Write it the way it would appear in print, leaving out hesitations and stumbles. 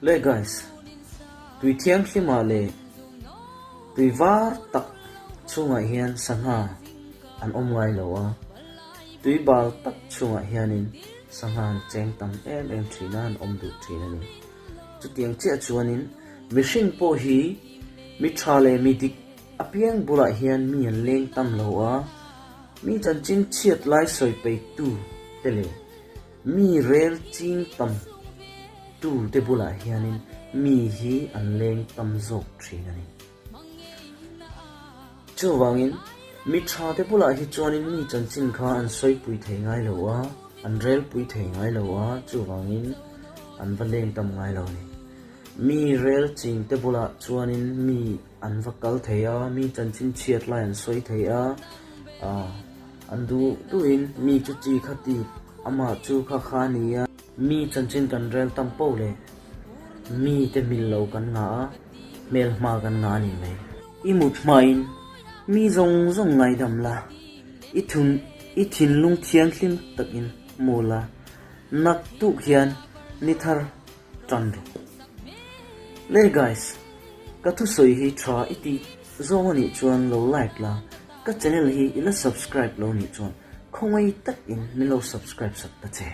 Le guys, tui thianghlimah leh tui var tak chhungah hian sangha an awm ngai lo a, tui bal tak chhungah hianin sangha an cheng tam em em thin a, an awm duh thin a ni. Chutiang chiah chuanin mihring pawh hi mi tha leh mi dik apiang bulah hian mi an leng tam lo a, mi chanchin chhiat lai sawi peitu te leh mi rel ching tam tu te bulah hianin mi hi an leng tam zawk thin a ni. Chuvangin mi tha te bulah hi chuanin mi chanchin kha an sawipui thei ngai lo a, an relpui thei ngai lo a, chuvangin an va leng tam ngai lo a ni. Mi rel ching te bulah chuanin mi an va kal thei a, mi chanchin chhiat lai an sawi thei a, an duh duhin mi chu chi kha ti, amah chu kha kha a ni a. Mi chanchin kan rel tam poh leh mi te mil lo kan ngah a, hmel hma kan ngah a ni mai. I mut hmain mi zawng zawng ngaidam la, i thun i thinlung thianghlim takin mu la, nak tuk hian ni thar tan rawh. Le guys, ka thusawi hi tha i ti zawng a nih chuan lo like la, ka channel hi i la subscribe lo nih chuan khawngaih takin min lo subscribe sak ta che.